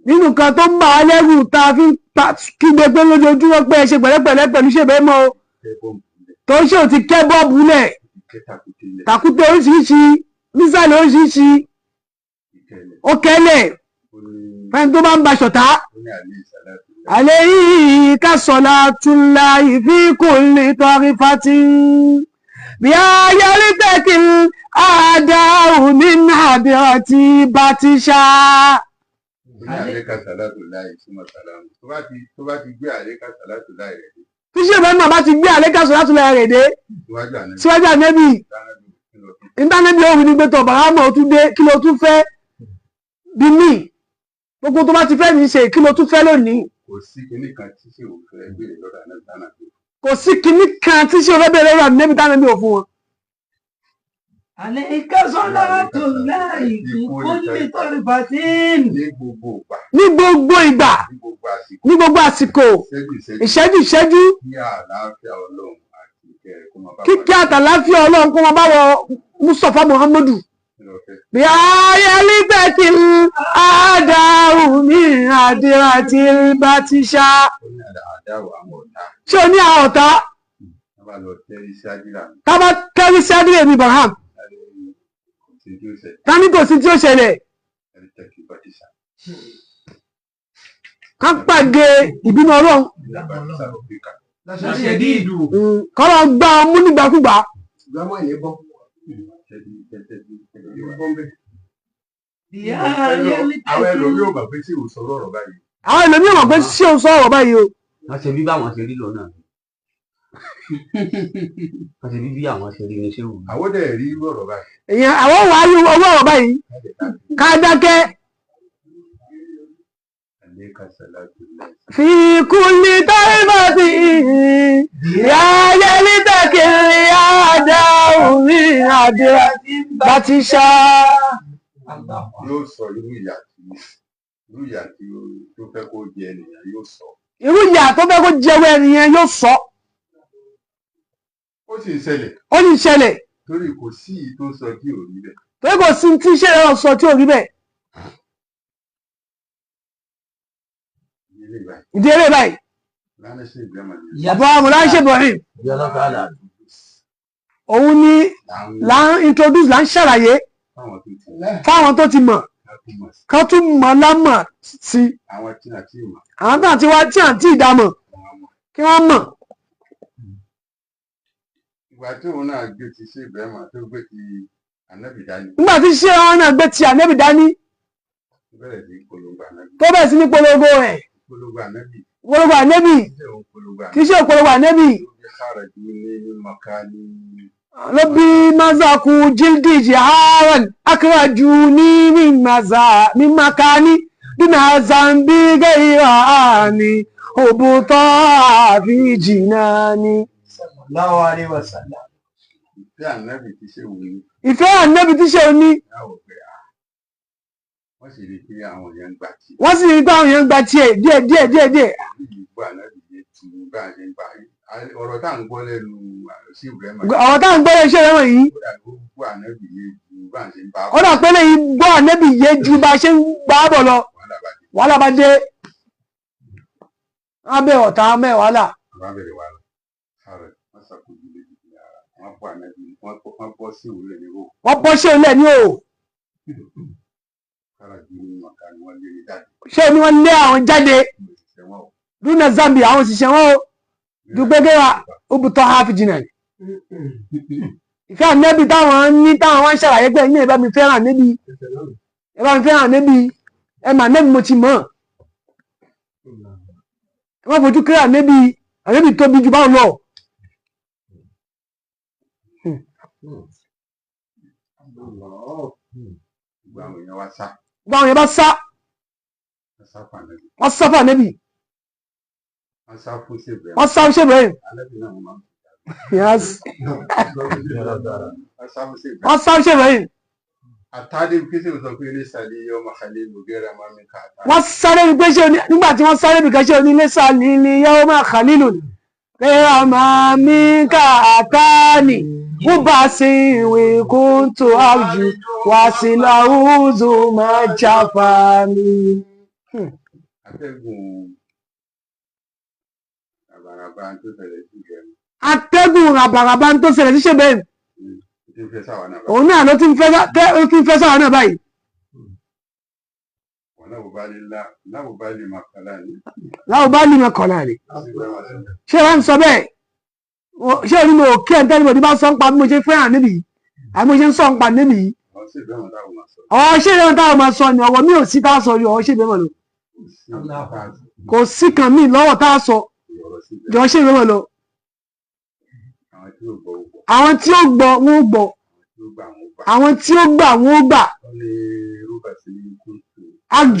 Nínú kan tó ń bà á lẹ́rù tá a fi ń kígbe pé lójoojúmọ́ pé ẹ ṣe pẹ̀lẹ́pẹ̀lẹ́ pẹ̀lú ṣe bẹ́ẹ̀ mọ́ o, tó ń ṣe ò ti kẹ́ bọ́ọ̀bù lẹ̀, tàkúté oríṣiríṣi, mísàlì oríṣiríṣi, ó kẹ́lẹ̀ fẹ́ni tó bá ń ba ṣọ̀tá. Àlẹ́ yìí ká sọ̀lá tún la ìfi kò lè tọrí fati bí ayárí tẹ́kì àdáhùn nínú àbíọ̀ tí bá ti ṣá. Àlékà sàlátù láì súnmọ́ sàlámù tó bá ti gbé àlékà sàlátù láì rẹ̀ dé. Tí ṣé ìbẹ́ náà bá ti gbé àlékà sàlátù láì rẹ̀ dé síwájú ànẹ́bì, ìtànẹ́bì ó wí ní pé tọ̀ bàrámọ̀ ó tún dé, kí ló tún fẹ́ bí mí, gbogbo tó bá ti fẹ́ mi ṣe, kí ló tún fẹ́ lónìí. Kò sí kinní kan tí ṣe òun fẹ́ béèrè lọ́dọ̀ ànẹ́bì tánà bí. Kò sí kinní kan tí ṣe òun fẹ́ béèrè lọ́dọ̀ ànẹ́bì tánà bí ò fún wọn. Àlékà sàlátù láì fi kulli tarfatin. Ní gbogbo ìgbà. Ní gbogbo ìgbà. Ní gbogbo àsìkò. Ní gbogbo àsìkò. Ìṣẹ́jú ìṣẹ́jú. Ìṣẹ́jú ìṣẹ́jú. Kí àlàáfíà Ọlọ́run àti ìkẹ́ rẹ̀ kó máa bá Kíkẹ́ àtàláfíà Ọlọ́run kó máa bá wọ Mustapha Muhammadu. Bí ayé líbẹ̀tì àdáhùn ní àdìrà tí bá ti ṣá. Ṣé o ní àwọn ọ̀tá? Tá bá tẹ́rí sí Adúlé mi Ibrahim. Tani kò sí tí ó ṣẹlẹ̀. Ká pàdé ìbínú Ọlọ́run. Kọ́lọ́ gbá ọmú nígbàkúgbà. Àwọn ẹlòmíì ò mọ̀ pé tí ò sọ̀rọ̀ ọ̀rọ̀ báyìí. Àwọn ẹlòmíì ò mọ̀ pé tí ò sọ̀rọ̀ báyìí o. Wọ́n ṣe bí báwọn ṣe rí lọ náà. Wọ́n ṣe bí àwọn ṣe rí ní ṣé wù. Àwọn dẹ̀ rí ọ̀rọ̀ báyìí. Ìyẹn àwọn wà á rí owó ọ̀rọ̀ báyìí. Ká dákẹ́. Fi kulli tarifati ya yẹlítẹ̀kì àdáhùn ní àdúrà bá ti ṣá. Yóò sọ irú ìyà tí ó fẹ́ kó jẹ ènìyàn yóò sọ. Irú ìyà tó fẹ́ kó jẹ ènìyàn yóò sọ. Ó sì ń ṣẹlẹ̀. Ó sì ń ṣẹlẹ̀. Torí kò sí èyí tó sọ tí ò rí bẹ́ẹ̀. Torí kò sí tí iṣẹ́ rẹ̀ sọ tí ò rí bẹ́ẹ̀. Ìdí eré báyìí. Bàbá Mọ̀láṣẹ́ Ibrahim. Òun ni là ń introduce, là ń ṣàlàyé fáwọn tó ti mọ̀ kán tún mọ̀ lámọ̀ sí. Àwọn tí àti mọ̀. Àwọn tó àti wá tí àti ìdámọ̀ kí wọ́n mọ̀. Ìgbà tí òun náà gbé ti ṣe Ibrahim tó gbé ti Ànábì dání. Nígbà tí ṣé òun náà gbé ti Ànábì dání. Tó bẹ̀rẹ̀ sí polongo Ànábì. Tó bẹ̀rẹ̀ sí ní polongo rẹ̀. Polongo Ànábì. Polongo Ànábì. Kì í ṣe polongo Ànábì. Ló bí mazaku jildi jiharan akraju ní mímakani bímọ zambi gẹ́yà ni òbútọ́ àfi jìnnà ni. Sallallahu alaihi wasallam. Ìfẹ́ Ànábì tí ṣe òní. Ìfẹ́ Ànábì tí ṣe òní. Wọ́n sì rí pé àwọn èèyàn ń gbà tiẹ̀. Wọ́n sì rí pé àwọn èèyàn ń gbà tiẹ̀ díẹ̀ díẹ̀ díẹ̀ díẹ̀. Ìgbà Ànábì yẹn tu bá a ṣe ń gbà ọ̀rọ̀ tá à ń gbọ́ lẹ́nu sí Ibrahim. Ọ̀rọ̀ tá à ń gbọ́ lẹ́nu iṣẹ́ rẹ̀ yìí. Ó dà pé lẹ́yìn gbọ́ Ànábì yé ju bá a ṣe ń gbà á bọ̀ lọ. Wàhálà bá dé. Wọ́n bẹ̀ ọ̀tá mẹ́ wàhálà. Wọ́n bẹ̀rẹ̀ wàhálà. Wọ́n bọ́ sí òwúlẹ̀ ní o. Wọ́n bọ́ sí òwúlẹ̀ ní o. Ṣé ni wọ́n lé àwọn jáde? Dúnà Zambia àwọn òṣìṣẹ́ wọn o. Dùgbẹ́gẹ́wà ó bùtọ́ half jìnnà. Ìfẹ́ Ànábì táwọn ní táwọn wá ń ṣàlàyé pé ẹ̀yin ẹ bá mi fẹ́ràn Ànábì. Ẹ bá mi fẹ́ràn Ànábì. Ẹ mà Ànábì mo ti mọ̀. Ẹ má fojú kéré Ànábì. Ànábì tóbi jù báwọn lọ. Gbogbo àwọn èèyàn wá sá. Gbogbo àwọn èèyàn bá sá. Wọ́n sá fún Ànábì. Wọ́n sá fún Ànábì. Wọ́n sá fún Ṣèbẹ̀rẹ̀. Wọ́n sá fún Ṣèbẹ̀rẹ̀. Ànábì náà wọ́n máa ń Yes. Wọ́n sá fún Ṣèbẹ̀rẹ̀. Wọ́n sá fún Ṣèbẹ̀rẹ̀. Àtàdé kéṣe sọ pé ilé sàlẹ̀ yọ ọmọ Khalilu gẹ́rẹ́ máa mi ká àtàdé. Wọ́n sáré ní pé ṣé o ní nígbà tí wọ́n sáré nìkan ṣé o ní ilé sàlẹ̀ ni yọ ọmọ Khalilu gẹ́rẹ́ máa mi ká àtàní. Wọ́n bá sí ìwé kóńtò àjù wá sí làwùzọ máa jáfa mi. Atẹ́gùn ràbàràbà tó ṣẹlẹ̀ sí ìgbẹ́nu Atẹ́gùn ràbàràbà tó ṣẹlẹ̀ sí ṣèbẹ́ tí ń fẹ́ sáwà náà báyìí. òun náà ló ti ń fẹ́ ó ti ń fẹ́ sáwọn náà báyìí. Wọn náà bá lè la náà bá lè máa kàlá ní. Láwọn bá ní mẹ́kọ̀ọ́ náà ni. Ṣé wàá ń sọ bẹ́ẹ̀? Ṣé oní mo kí ẹ̀ ń tẹ́lẹ̀ bọ̀dí bá sọ ń pa bí mo ṣe fẹ́ràn níbi yìí àbí mo ṣe ń sọ ń pa níbi yìí? Àwọn sì bẹ́ẹ̀ wọn táwọn máa sọ. Ọ̀rọ̀ ṣé ìrẹ́wọ̀n táwọn máa sọ ni ọ̀rọ̀ mi ò sí tá a sọ ni ọ̀rọ̀ ṣé ìrẹ́wọ̀n lọ. Kò sí kan míì lọ́wọ́ tá a sọ Ọ̀rọ̀ sí bẹ́ẹ̀. jọ ṣé ìrẹ́wọ̀n lọ. Àwọn tí ò gbọ́ ò gbọ́. Àwọn tí ó gbọ́ wọn ó gbọ́. Tí ó gbà wọn ó gbà. Àwọn tí ó gbà wọn ó gbà. Wọ́n ní rúbà sí kúntù. Á.